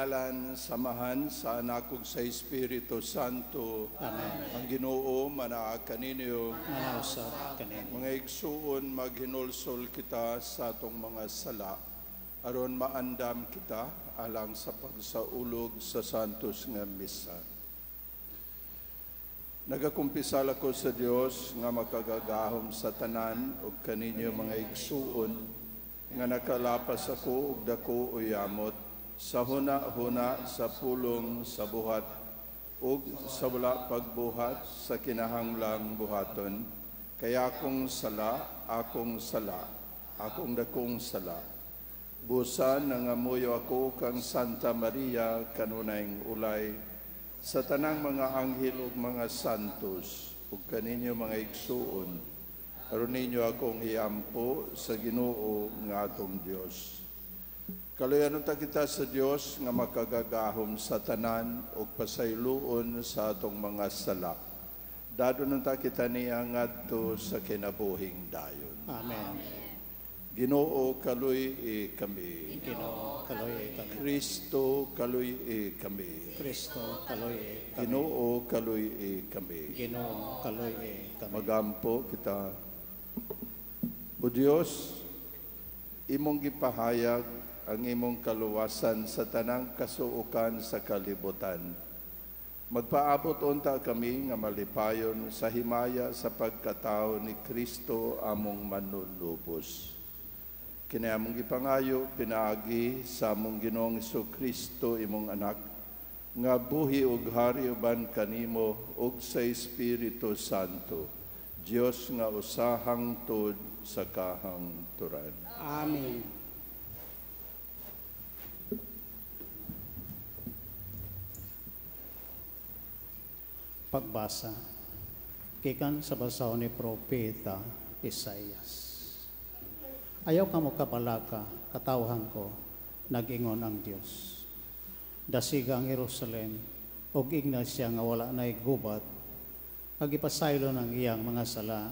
Sa ngalan sa Amahan, sa Anak ug sa Espiritu Santo. Amen. Ang Ginoo manaa kaninyo. Manaa usab kanimo. Mga igsuon, maghinulsol kita sa atong mga sala aron maandam kita alang sa pagsaulog sa Santos nga Misa. Nagakumpisal ako sa Dios nga makagagahom sa tanan ug kaninyo, mga igsuon, nga nakalapas ako og dako o yamot sa huna-huna, sa pulong, sa buhat ug sa wala pagbuhat sa kinahanglang buhaton, kay akong sala, akong sala, akong dakong sala. Busa nangamuyo ako kang Santa Maria, kanunayng ulay, sa tanang mga anghel ug mga santos, ug kaninyo, mga igsuon, aron ninyo akong iampo sa Ginoo nga atong Dios. Kaluyan unta kita sa Dios nga makagagahom sa tanan ug pasayloon sa atong mga sala. Dadon unta kita niya ngadto sa kinabuhing dayon. Amen. Ginoo, kaluy-i kami. Ginoo, kaluy-i kami. Kristo, kaluy-i kami. Kristo, kaluy-i kami. Ginoo, kaluy-i kami. Ginoo, kaluy-i kami. Magampo kita. O Dios, imong gipahayag ang imong kaluwasan sa tanang kasuokan sa kalibutan. Magpaabot unta kami nga malipayon sa himaya sa pagkatao ni Kristo among Manunubos. Kini among gipangayo pinaagi sa among Ginoong Kristo, imong Anak, nga buhi ug hari uban kanimo ug sa Espiritu Santo, Dios nga usa hangtod sa kahangturan. Amen. Pagbasa gikan sa basahon ni Propeta Isaias. "Ayaw kamo kabalaka, katawhan ko," nag-ingon ang Dios. "Dasiga ang Jerusalem, ug ingna siya nga wala nay gubat, nga gipasaylo ng iyang mga sala,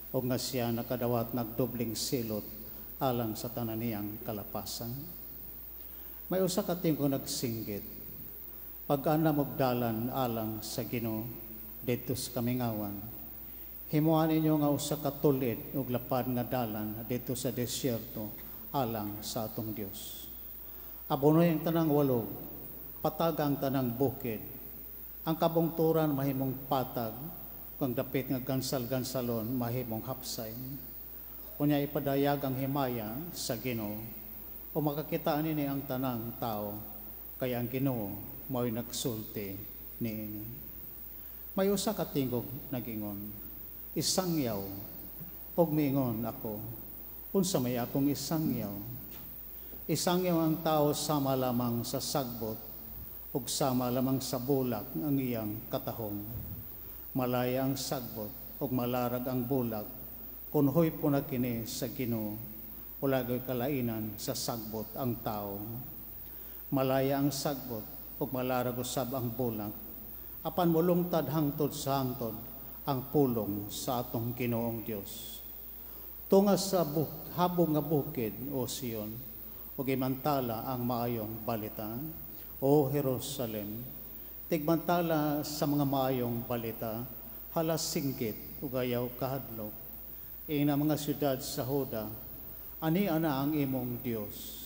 ug nga siya nakadawat nagdobling silot alang sa tanan niyang kalapasan. May usa ka tingog nagsinggit, 'Pag-andam og dalan alang sa Ginoo didto sa kamingawan. Himoa ninyo nga usa ka tulid ug lapad nga dalan didto sa desierto alang sa atong Dios. Abonoy ang tanang walog, pataga ang tanang bukid. Ang kabungturan mahimong patag, ug ang dapit nga gansal-gansalon mahimong hapsay. Unya ipadayag ang himaya sa Ginoo, o makakita nini ang tanang tao, kay ang Ginoo mao'y nagsulti niini.'" May usa ka tingog nagingon, "Isangyaw." Ug miingon ako, "Unsa may akong isangyaw?" "Isangyaw ang tao sama lamang sa sagbot ug sama lamang sa bulak ang iyang katahom. Malaya ang sagbot ug malarag ang bulak, kun huypon na kini sa Ginoo, wala gyoy kalainan sa sagbot ang tao. Malaya ang sagbot ug malarag usab ang bulak, apan molungtad hangtod sa hangtod ang pulong sa atong Ginoong Dios. Tunga sa habong nga bukid, o Sion, ug imantala ang maayong balita. O Jerusalem, tigmantala sa mga maayong balita, hala singgit ug ayaw kahadlok. Ingna mga syudad sa Juda, 'Ania na ang imong Dios.'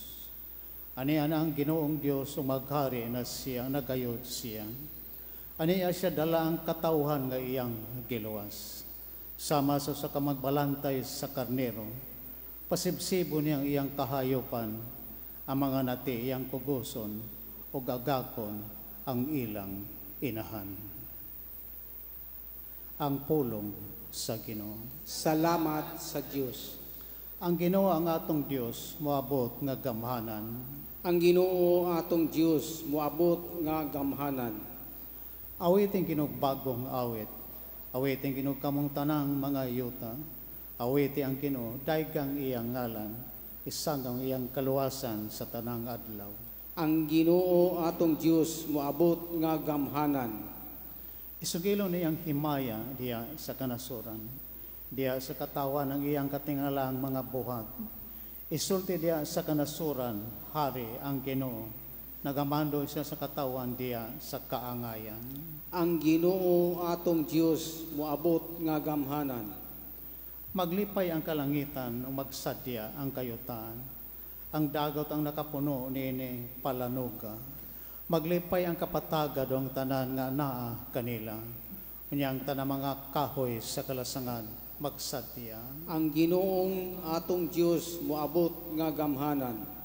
Ania na ang Ginoong Dios ug maghari na siya, nagayod siya. Ania siya dala ang katawhan nga iyang giluwas. Sama sa usa ka magbalantay sa karnero, pasibsibo niya ang iyang kahayopan, ang mga nati iyang kugoson, ug agakon ang ilang inahan." Ang pulong sa Ginoo. Salamat sa Dios. Ang Ginoo ang atong Dios moabot nga gamhanan. Ang Ginoo atong Dios moabot nga gamhanan. Awitin Ginoo bagong awit. Awitin Ginoo kamong tanang mga yuta. Awiti ang Ginoo, daygang iyang ngalan, isanggang iyang kaluwasan sa tanang adlaw. Ang Ginoo atong Dios moabot nga gamhanan. Isugilon niyang himaya diya sa kanasuran, diya sa katawan ang iyang katingalaang mga buhat. Isulti diya sa kanasuran, "Hari ang Ginoo." Nagamando siya sa katawan diya sa kaangayan. Ang Ginoo atong Dios moabot nga gamhanan. Maglipay ang kalangitan ug magsadya ang kayutan. Ang dagat ang nakapuno niini palanuga. Maglipay ang kapatagad ang tanan nga naa kanila. Unya ang tanang mga kahoy sa kalasangan magsadya. Ang Ginoong atong Dios moabot nga gamhanan.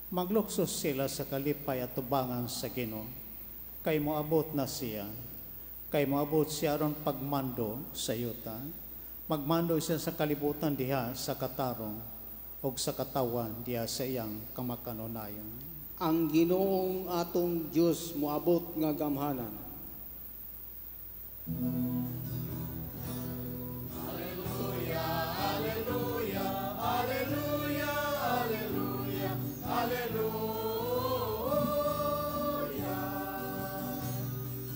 Magluksos sila sa kalipay at tubangan sa Ginoo. Kay moabot na siya. Kay moabot siya aron pagmando sa yuta. Magmando siya sa kalibutan diha sa katarong ug sa katawan diha sa iyang kamakanunayon. Ang Ginoong atong Dios moabot nga gamhanan. Alleluia, alleluia, alleluia, alleluia, alleluia.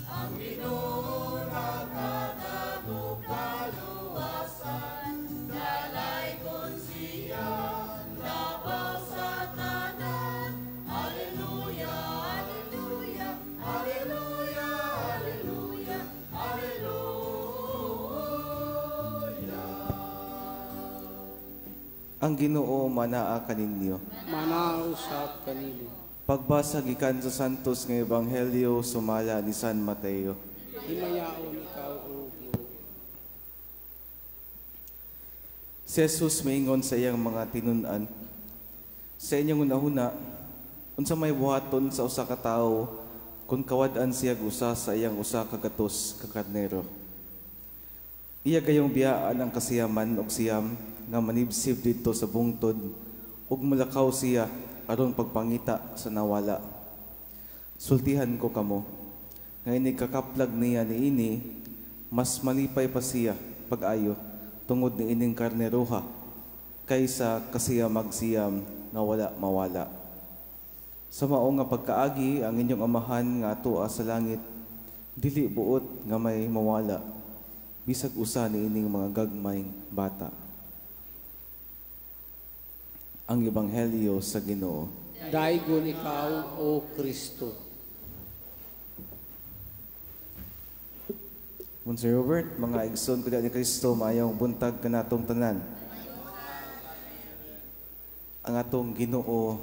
Ang Ginoo naghatag og kaluwasan, dalaygon siya labaw sa tanan. Alleluia, alleluia, alleluia, alleluia, alleluia. Ang Ginoo manaa kaninyo. Manaa usab kanimo. Pagbasa gikan sa Santos nga Ebanghelyo sumala ni San Mateo. Himayaon ikaw, o Ginoo. Si Jesus miingon sa iyang mga tinun-an, sa inyong hunahuna, unsa may buhaton sa usa ka tawo kung kawad-an siya usa sa iyang usa ka gatos ka karnero? Iya gayong biyaan ang kasiyaman og siyam nga manibsib didto sa bungtod ug mulakaw siya aron pagpangita sa nawala. Sultihan ko kamo, nga inig kakaplag niya niini, mas malipay pa siya pag-ayo tungod ni ining karneroha kaysa kasiyamag siyam nga wala mawala. Sa mao nga pagkaagi ang inyong amahan nga atoa sa langit, dili buot nga may mawala bisag usa niining mga gagmayng bata. Ang Ebanghelyo sa Ginoo. Daygon ikaw, O Kristo. Monsignor Robert, mga igsoon ko ni Kristo, maayong buntag kanatong tanan. Ang atong Ginoo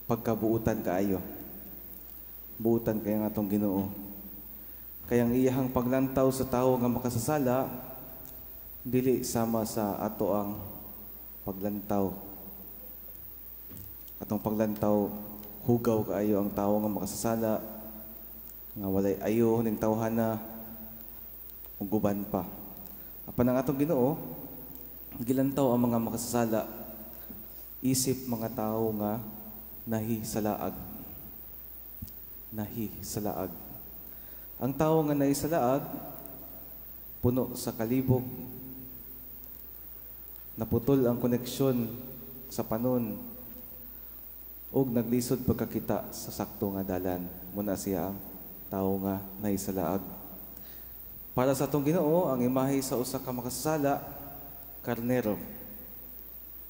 pagkabuutan kaayo. Buutan kay ang atong Ginoo. Kaya ang iyahang paglantaw sa tawo nga makasasala dili sama sa ato ang paglantaw. Atong paglantaw, hugaw kaayo ang tawo nga makasasala, nga walay ayo ning tawhana ug uban pa. Apan ang atong Ginoo, gilantaw ang mga makasasala isip mga tawo nga nahisalaag. Nahisalaag. Ang tawo nga nahisalaag puno sa kalibog, naputol ang koneksyon sa panon, ug naglisod pagkakita sa sakto nga dalan. Muna siya ang tawo nga nahisalaag. Para sa atong Ginoo, ang imahe sa usa ka makasasala, karnero.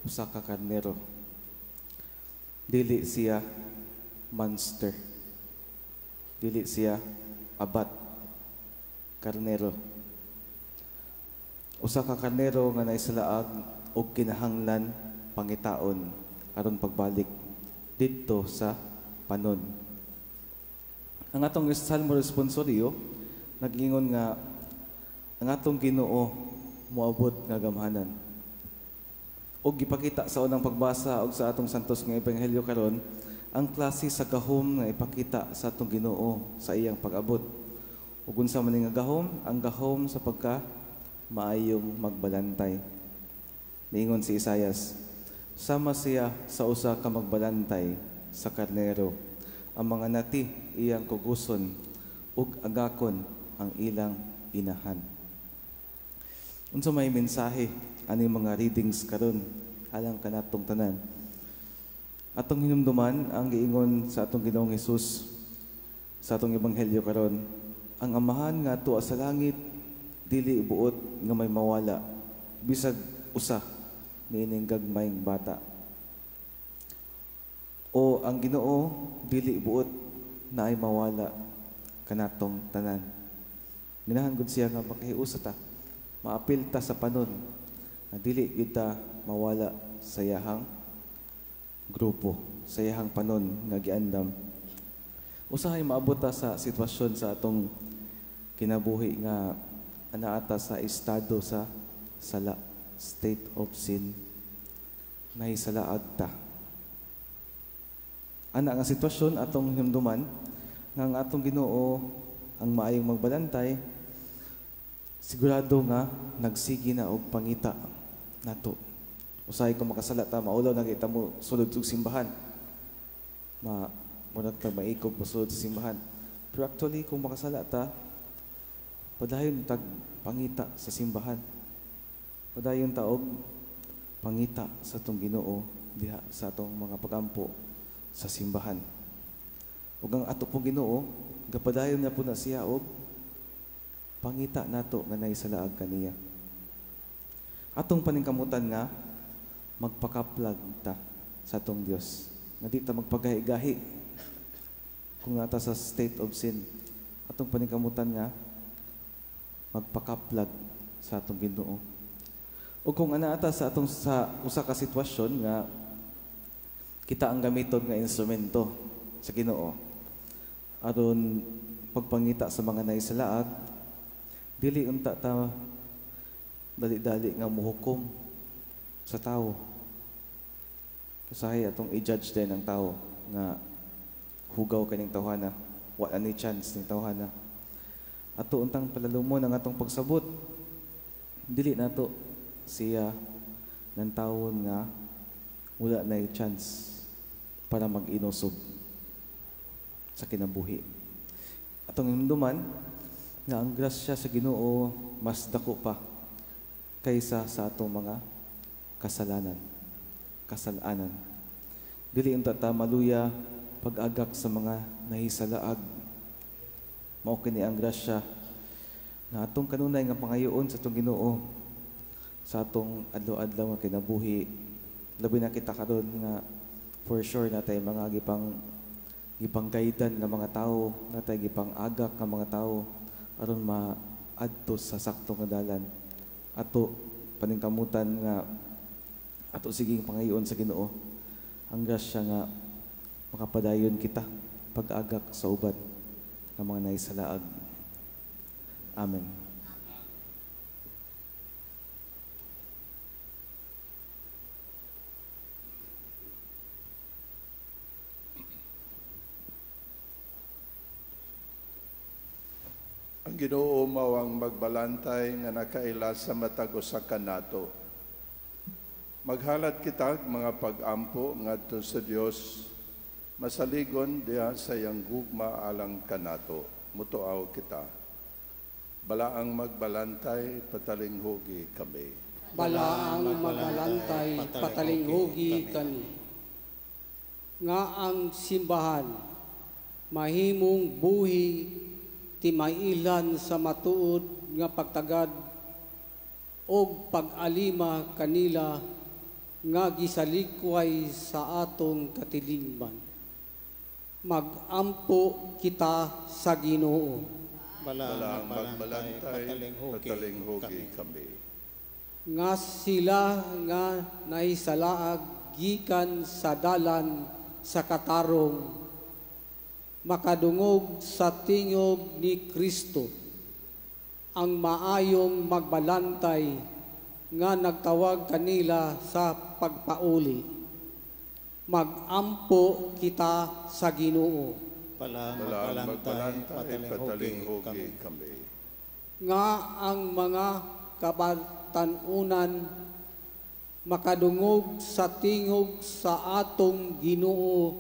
Usa ka karnero. Dili siya monster. Dili siya abat. Karnero. Usa ka karnero nga nahisalaag og kinahanglan pangitaon aron pagbalik didto sa panon. Ang atong Salmo responsorio nag-ingon nga ang atong Ginoo moabot nga gamhanan. Og gipakita sa unang pagbasa og sa atong Santos nga Ebanghelyo karon ang klase sa gahom nga ipakita sa atong Ginoo sa iyang pag-abot. Ug unsa man nga gahom? Ang gahom sa pagka maayong magbalantay. Niingon si Isayas, sama siya sa usa ka magbalantay sa karnero. Ang mga nati iyang kuguson ug agakon ang ilang inahan. Unsa may mensahe ani mga readings karon alang kanatong tanan? Atong hinumduman ang giingon sa atong Ginoong Hesus sa atong ebanghelyo karon, ang amahan nga atoa sa langit dili buot nga may mawala bisag usa niining gagmayng bata. O ang Ginoo dili buot na ay mawala kanatong tanan. Ganahan gud siya nga makahiusa ta, maapil ta sa panon nga dili gyud ta mawala sa iyahang grupo, sa iyahang panon nga giandam. Usahay maabot ta sa sitwasyon sa atong kinabuhi nga anaa ta sa estado sa sala, state of sin, nahisalaag ta. Ana nga sitwasyon atong hinumduman nga ang atong Ginoo ang maayong magbalantay, sigurado nga nagsigi na og pangita nato. Usahay kung makasala ta, maulaw na kita mo sulod og simbahan. Murag ta maikog mo sulod sa simbahan. Pero actually kung makasala ta, padayon tag pangita sa simbahan. Padayon ta og pangita sa atong Ginoo diha sa atong mga pagampo sa simbahan. Ug ang ato pong Ginoo, gapadayon na po na siya og pangita nato nga nahisalaag kaniya. Atong paningkamutan nga magpakaplag ta sa atong Dios. Nga di ta magpagahi-gahi kung nata sa state of sin. Atong paningkamutan nga magpakaplag sa atong Ginoo. O kung anaata sa atong sa usa ka sitwasyon nga kita ang gamiton nga instrumento sa Ginoo aron pagpangita sa mga naisalaag, dili unta ta dali-dali nga muhukom sa tawo. Usahay atong i-judge din ang tawo nga hugaw kaning tawhana, wa ni chance ning tawhana. Ato untang palalumon ang atong pagsabot. Dili nato siya ng tawon nga wala na chance para mag-inusob sa kinabuhi. Atong hinumduman nga ang grasya sa Ginoo mas dako pa kaysa sa atong mga kasalanan. Kasalanan. Dili unta ta maluya pag-agak sa mga nahisalaag. Mao kini ang grasya na atong kanunay nga pangayoon sa atong Ginoo sa atong adlaw-adlaw nga kinabuhi. Labi na kita karon nga for sure natay mga gipang guidan nga mga tawo, natay gipang agak nga mga tawo aron maadto sa sakto nga dalan. Ato paningkamutan nga ato siging pangayoon sa Ginoo ang grasya nga makapadayon kita pag-agak sa uban nga mga nahisalaag. Amen. Ang Ginoo mao ang magbalantay nga nakaila sa matag usa kanato. Maghalad kitag mga pag-ampo ngadto sa Dios, masaligon diha sa iyang gugma alang kanato. Mutuaw kita. Balaang magbalantay, patalinghugi kami. Balaang magbalantay, patalinghugi kami. Nga ang simbahan mahimong buhi ti mailan sa matuod nga pagtagad og pag-alima kanila nga gisalikway sa atong katilingban. Magampo kita sa Ginoo. Balaang magbalantay, patalinghugi kami. Nga sila nga nahisalaag gikan sa dalan sa katarong, makadungog sa tingog ni Kristo, ang maayong magbalantay nga nagtawag kanila sa pagpauli. Magampo kita sa Ginoo. Balaang magbalantay, patalinghugi kami. Nga ang mga kabatanunan makadungog sa tingog sa atong Ginoo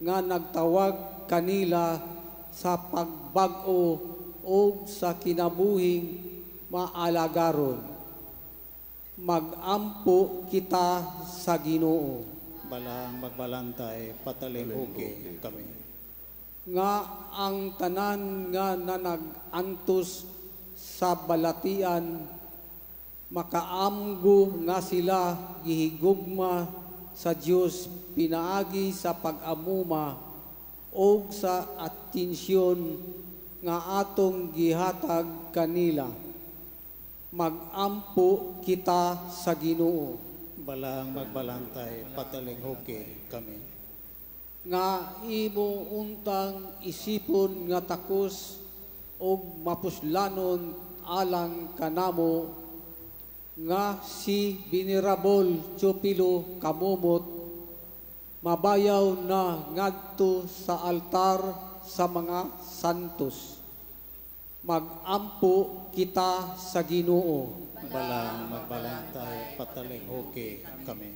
nga nagtawag kanila sa pagbag-o o sa kinabuhing maalagaron. Magampo kita sa Ginoo. Balaang magbalantay, patalinghugi kami. Nga ang tanan nga nanag-antos sa balatian, makaamgo nga sila gihigugma sa Dios pinaagi sa pag-amuma og sa atensyon nga atong gihatag kanila. Magampo kita sa Ginoo. Balang magbalantay, patalinghuki kami. Nga imo untang isipon nga takos og mapuslanon alang kanamo nga si Venerable Teofilo Camomot mabayaw na ngadto sa altar sa mga santos. Magampo kita sa Ginoo. Balang magbalantay, patalinghuki kami.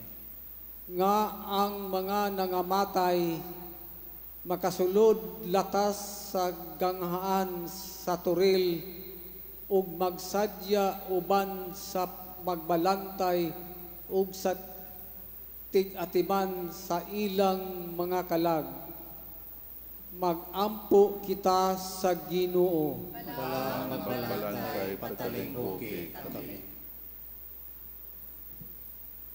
Nga ang mga nangamatay makasulod latas sa ganghaan sa toril ug magsadya uban sa magbalantay ug sa tig-atiman sa ilang mga kalag. Magampo kita sa Ginoo. Balang magbalantay, patalinghuki kami.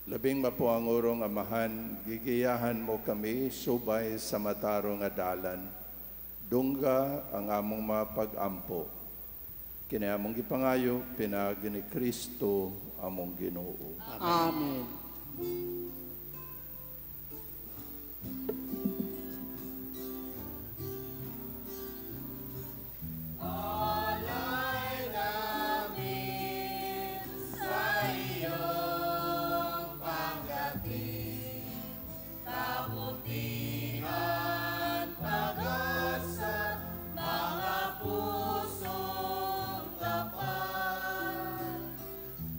Labing mapuangurong Amahan, gigiyahan mo kami subay sa matarong nga dalan. Dungga ang among mga pag-ampo. Kini among gipangayo, pinaagi ni Kristo among Ginoo. Amen. Alay namin sa iyong pagdating, kabutihan, pag-asa, mga pusong tapat.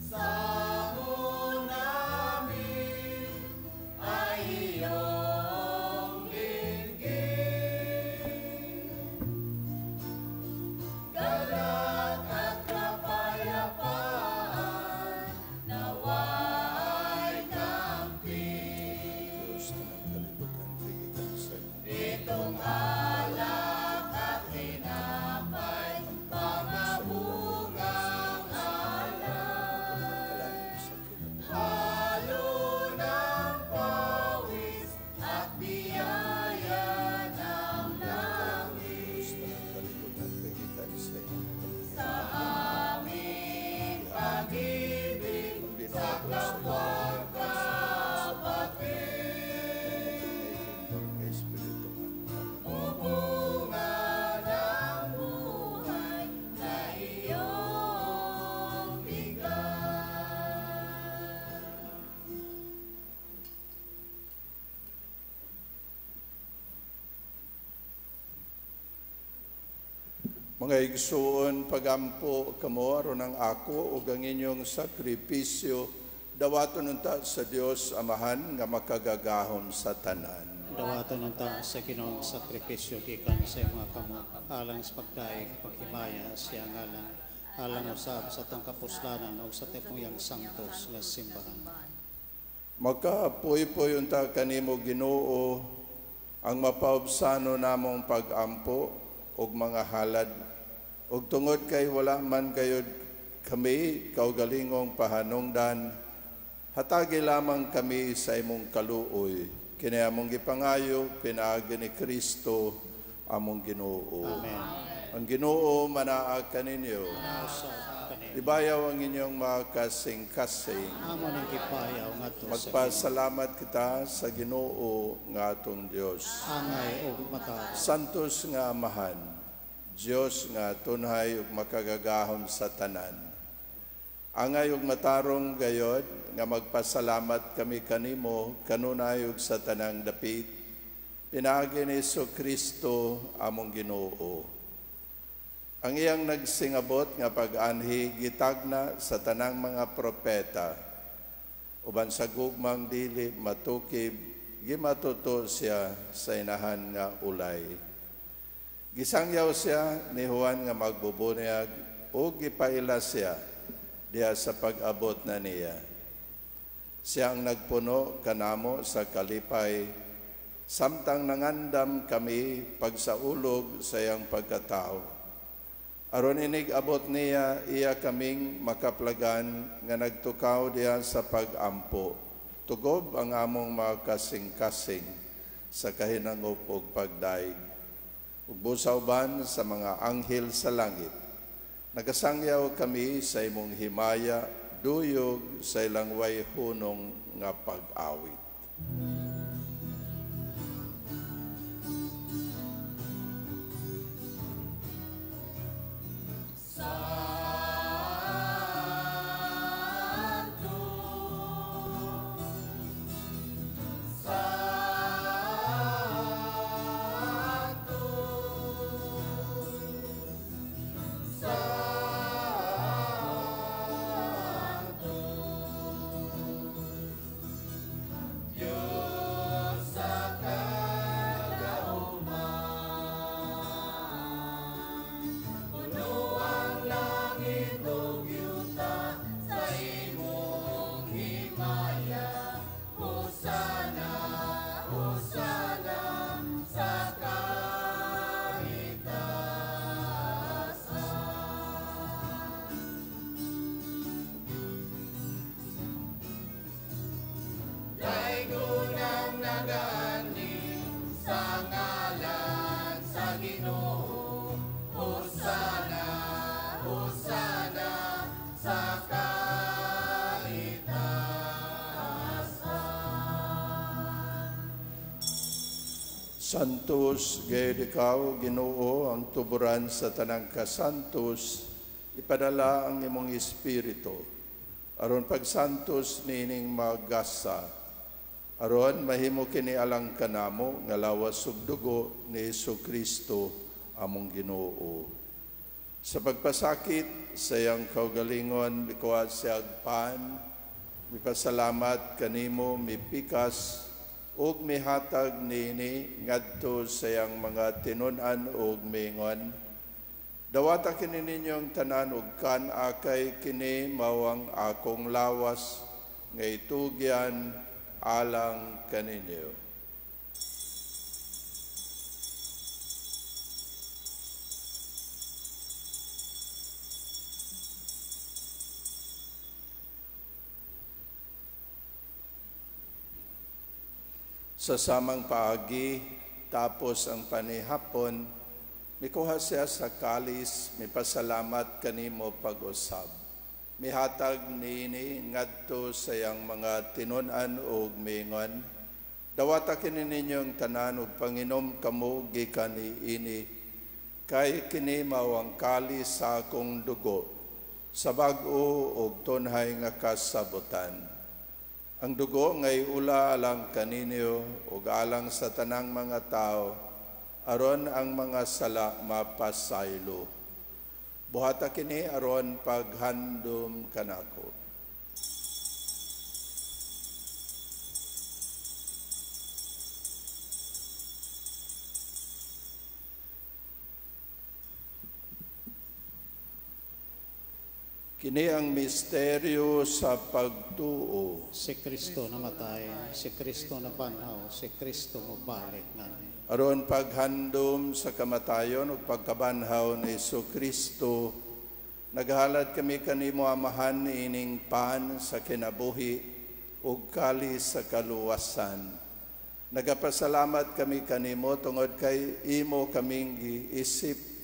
Samo namin ay iyong dinggin. Galak at kapayapaan, nawa'y kamtin. Diyos ng kalibutan, kay gikan sa imo. Itong alak at tinapay, mga bungang alay. Sa kinabuhi. Halo ng pawis at biyaya ng langit. Diyos ng kalibutan, kay gikan sa imo. Sa aming pag-ibig, Ang sa binuhat sa kapwa kapatid. Kay Espiritu Bubunga ng buhay na iyong bigay. Mga igsuon, pagampo kamo aron ang ako ug ang inyong sakripisyo dawaton unta sa Dios Amahan nga makagagahom sa tanan. Dawaton unta sa Ginoong sakripisyo gikan sa imong mga kamot alang sa pagdaig paghimaya sa iyang ngalan, alang usab sa atong kapuslanan ug sa tipong santos nga simbahan. Makapuy-puy unta kanimo Ginoo ang mapaubsano namong pag-ampo ug mga halad, ug tungod kay wala man gayud kami kaugalingong pahanungdan, hatagi lamang kami sa imong kaluoy. Kini among gipangayo pinaagi ni Kristo among Ginoo. Amen. Ang Ginoo manaa kaninyo. Usab kanimo. Ibayaw ang inyong mga kasing-kasing. Amo nang gipayaw ngadto sa Ginoo. Magpasalamat kita sa Ginoo nga atong Dios. Angay ug mata. Santos nga Amahan, Dios nga tunhay ug makagagahom sa tanan. Angay ug matarong gayod nga magpasalamat kami kanimo kanunay ug sa tanang dapit, pinaagi ni Kristo among Ginoo. Ang iyang nagsingabot nga pag-anhi gitagna sa tanang mga propeta, uban sa gugmang dili matukib, gimatuto siya sa inahan nga ulay. Gisangyaw siya ni Juan nga magbubunyag ug gipaila siya diha sa pag-abot na niya. Siya ang nagpuno kanamo sa kalipay, samtang nangandam kami pagsaulog sa iyang pagkatao. Aron inig abot niya, iya kaming makaplagan nga nagtukaw diha sa pag-ampo. Tugob ang among mga kasing-kasing sa kahinangop ug pagdaig. Ug busa uban sa mga anghel sa langit, nagasangyaw kami sa imong himaya, duyog sa ilang way hunong nga pag-awit. Santos, gayud ikaw, Ginoo, ang tuburan sa tanang kasantos, ipadala ang imong espiritu. Aron pagsantos niining magasa, aron mahimo kini alang kanamo nga lawas ug dugo ni Hesukristo among Ginoo. Sa pagpasakit sa iyang kaugalingon, mikuha siya pan, mipasalamat kanimo, mipikas, ug mihatag niini ngadto sa iyang mga tinun-an ug miingon, dawata kini ninyong tanan ug kan-akay kini mao ang akong lawas nga itugyan alang kaninyo. Sa samang paagi, tapos ang panihapon, mikuha siya sa kalis, mipasalamat kanimo pag-usab. Mihatag niini ngadto sa iyang mga tinun-an ug miingon, dawata kini ninyong tanan ug panginom kamo gikan niini, kay kini mao ang kalis sa akong dugo, sa bag-o ug tunhay nga kasabutan. Ang dugo ngay ula alang kaninyo ug alang sa tanang mga tao, aron ang mga sala mapasaylo. Buhata kini aron paghandom kanako. Kini ang misteryo sa pagtuo. Si Kristo namatay, si Kristo nabanhaw, si Kristo mobalik ngani. Aron paghandom sa kamatayon ug pagkabanhaw ni Hesukristo, naghalad kami kanimo Amahan ining pan sa kinabuhi ug kalis sa kaluwasan. Nagapasalamat kami kanimo tungod kay imo kaming giisip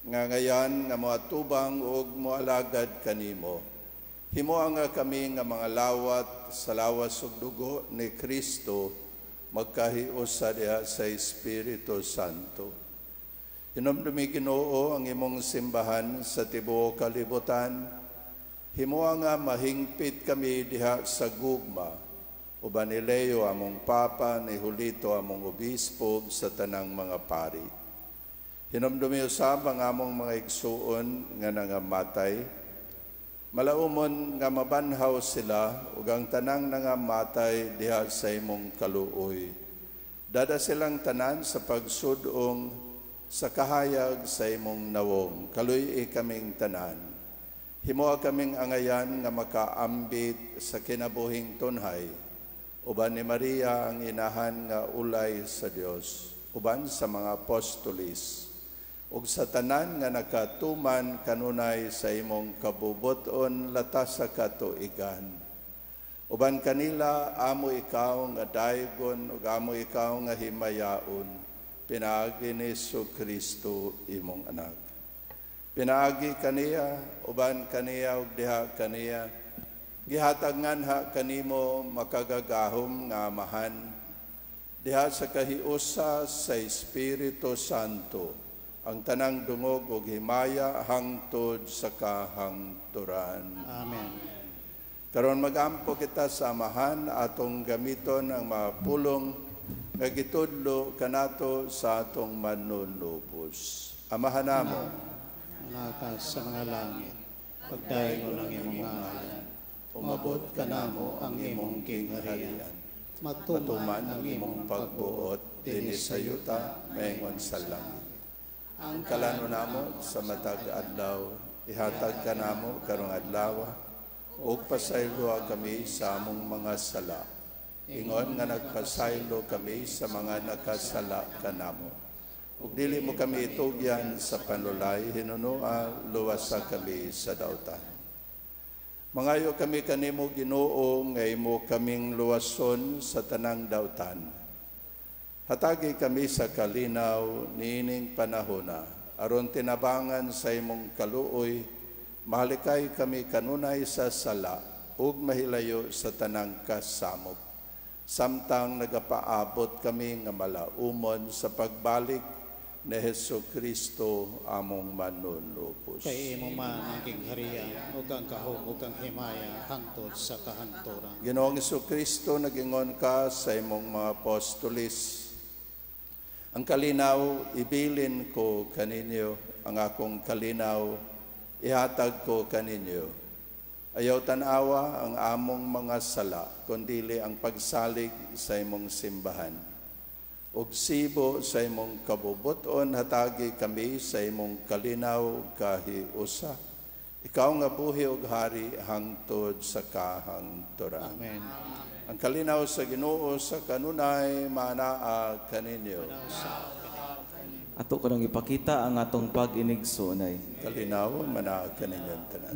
nga ngayan nga moatubang ug moalagad kanimo. Himoa nga kami nga mga lawat sa lawas ug dugo ni Kristo, magkahiusa diha sa Espiritu Santo. Hinumdumi Ginoo ang imong simbahan sa tibuok kalibutan. Himoa nga mahingpit kami diha sa gugma, uban ni Leo among Papa, ni Julito among Obispo, sa tanang mga pari. Hinumdumi usab ang among mga igsuon nga nangamatay. Malaumon nga mabanhaw sila ug ang tanang nangamatay diha sa imong kaluoy. Dada silang tanan sa pagsudong sa kahayag sa imong nawong. Kaluy-i kaming tanan. Himoa kaming angayan nga makaambit sa kinabuhing tunhay. Uban ni Maria ang inahan nga ulay sa Dios, uban sa mga apostolis, ug sa tanan nga nakatuman kanunay sa imong kabubuton latas sa katuigan. Uban kanila amo ikaw nga daygon ug amo ikaw nga himayaon, pinaagi ni Kristo imong anak. Pinaagi kaniya, uban kaniya ug diha kaniya, gihatag nganha kanimo makagagahom nga Amahan, diha sa kahiusa sa Espiritu Santo, ang tanang dungog ug himaya hangtod sa kahangturan. Amen. Karon magampo kita sa Amahan, atong gamiton ang mga pulong nga gitudlo kanato sa atong manunubos. Amahan namo, nga sa mga langit, pagdayon ang imong ngalan, umabot kanamo ang imong gingharian, matuman ang imong pagbuot dinhi sa yuta maingon sa langit. Ang Kalano namo sa matag adlaw, ihatag kanamo karong adlaw, ug pasayloa kami sa among mga sala. Ingon nga nagpasaylo kami sa mga nakasala kanamo. Ug dili mo kami itugyan sa panlulay, hinunoa luwasa kami sa dautan. Mangayo kami kanimo Ginoo nga imo kaming luwason sa tanang dautan. Hatagi kami sa kalinaw niining panahona, aron tinabangan sa imong kaluoy, mahalikay kami kanunay sa sala ug mahilayo sa tanang kasamok. Samtang nagapaabot kami nga malaumon sa pagbalik ni Hesus Kristo among manunubos. Kay imo man ang gingharian ug ang gahom ug ang himaya hangtod sa kahangturan. Ginoong Hesus Kristo, nagingon ka sa imong mga apostoles, ang kalinaw ibilin ko kaninyo, ang akong kalinaw ihatag ko kaninyo. Ayaw tan-awa ang among mga sala, kundili ang pagsalig sa imong simbahan. Ug sibo sa imong kabubuton, hatagi kami sa imong kalinaw kahiusa. Ikaw nga buhi ug hari hangtod sa kahangturan. Amen. Ang kalinaw sa Ginoo sa kanunay manaa kaninyo. Ato kanang ipakita ang atong pag-inigsoonay. Kalinaw manaa kaninyo tanan.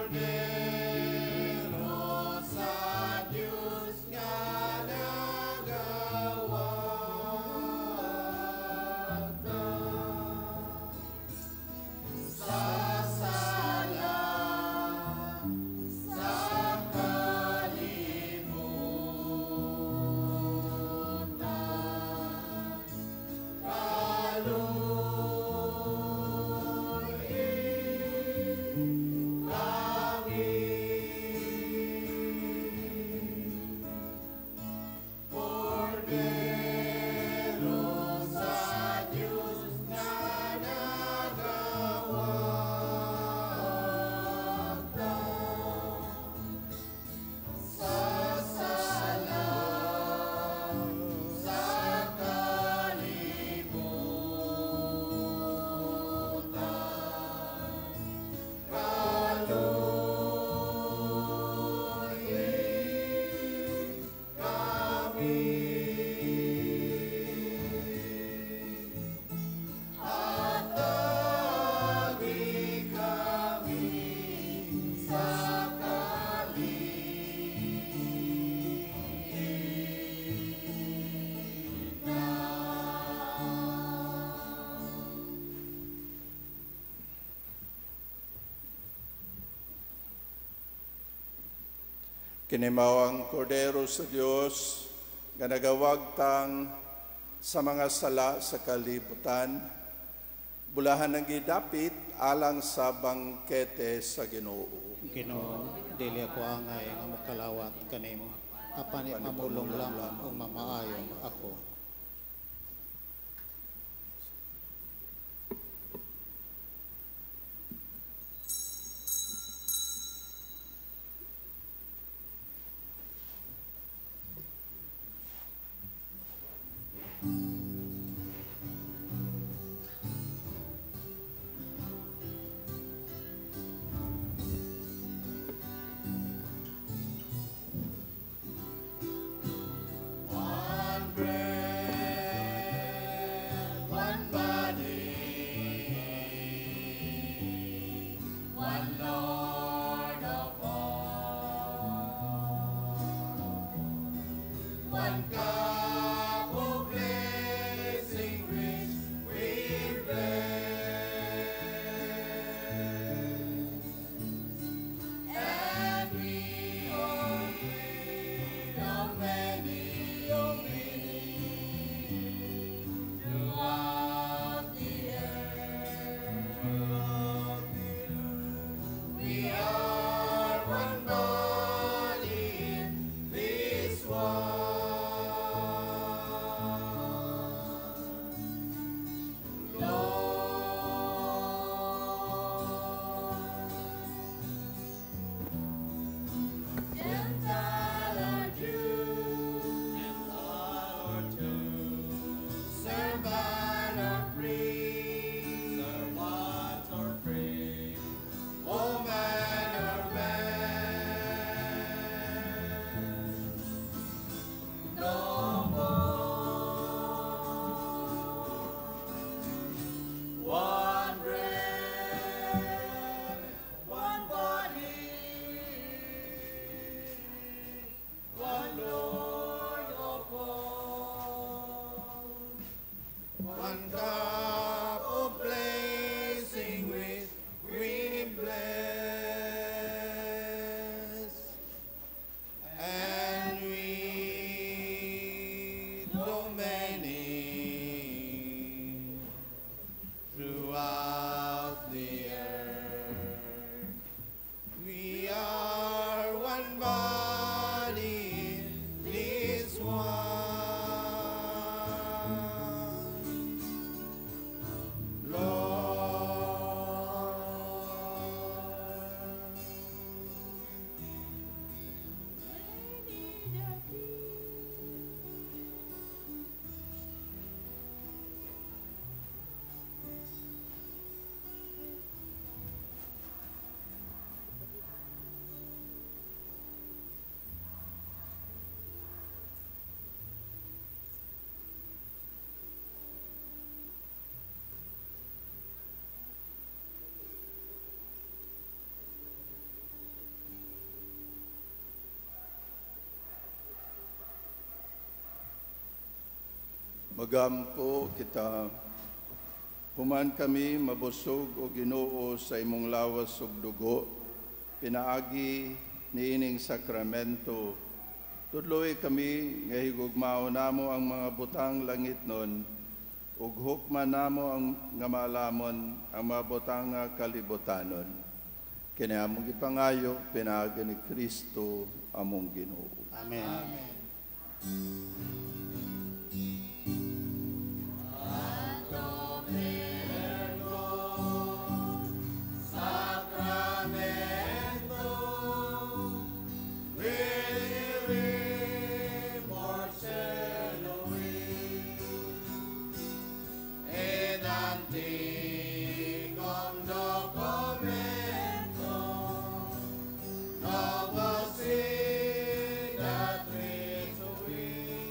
Kordero sa Diyos nga nagawagta sa sala, sa kalibutan, kaluoy kami. Kordero sa Diyos nga nagawagta sa sala, sa kalibutan, kaluoy kami. Hatagi kami sa kalinaw. Kini mao ang Kordero sa Dios nga nagawagtang sa mga sala sa kalibutan, bulahan ang gidapit alang sa bangkete sa Ginoo. Ginoo, dili ako angay nga mokalawat kanimo, apan ipamulong lamang ug mamaayo ako. One. One cup of blessing which we bless, and we are many, oh many, throughout the earth. We are one body in this one Lord. Gentile or Jew, servant or free, woman or man, no more. One bread, one body, one Lord of all. One cup of blessing which we bless, and we, though many, throughout the earth, we are one body in this one Lord. Magampo kita. Human kami mabusog o Ginoo sa imong lawas ug dugo, pinaagi niining sakramento. Tudloy kami nga higugmao namo ang mga butang langitnon ug hukman namo ang nga maalamon ang mga butang nga kalibutanon. Kini among gipangayo pinaagi ni Kristo among Ginoo. Amen. Amen. Sacramento, venere porcelui, et anticum documento, novo sicatricui.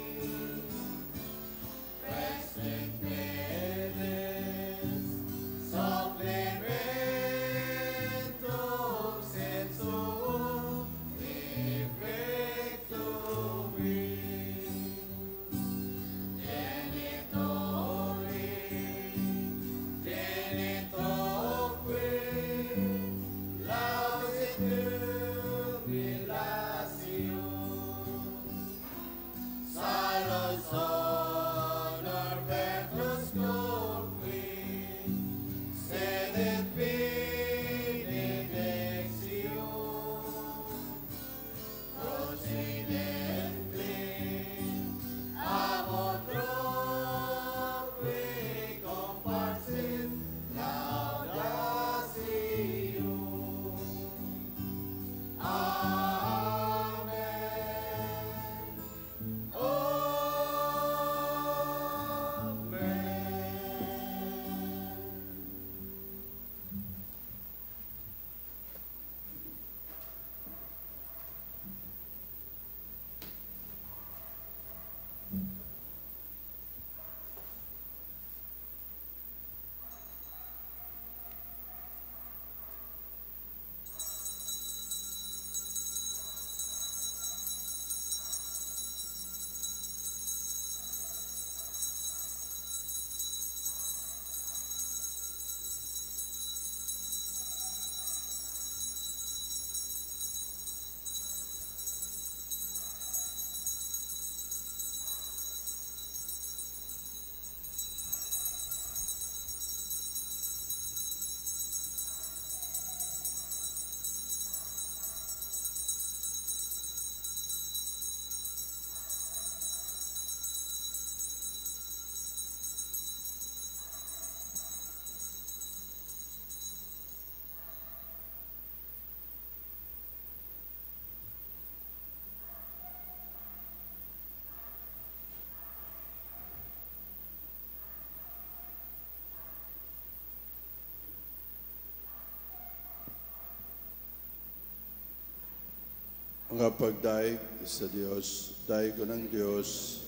Mga pagdayeg sa Dios, daygon ang Dios,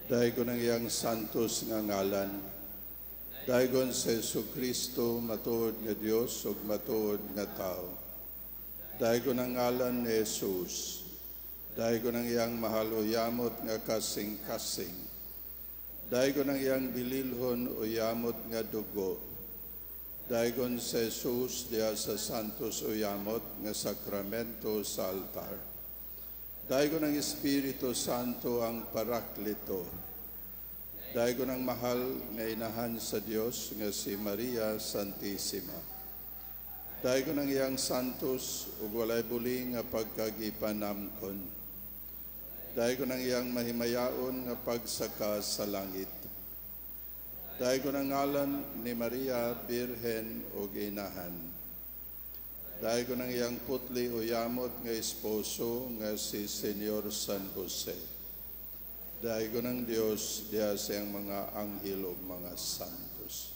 daygon ang iyang santos nga ngalan, daygon sa Hesus Kristo, matuod nga Dios ug matuod nga tao. Daygon ang ngalan ni Jesus, daygon ang iyang mahal o yamot nga kasing-kasing. Daygon ang iyang bililhon o yamot nga dugo. Daygon sa Jesus diha sa santos o yamot nga sakramento sa altar. Daygon ang Espiritu Santo ang Parakleto. Daygon ang mahal nga inahan sa Dios nga si Maria Santissima. Daygon ang iyang santos ug walay buli nga pagkagipanamkon. Daygon ang iyang mahimayaon nga pagsaka sa langit. Daygon ang ngalan ni Maria Birhen ug Inahan. Daygon ang iyang putli o yamot nga esposo nga si Senyor San Jose. Daygon ang Dios diha sa iyang mga anghel ug mga santos.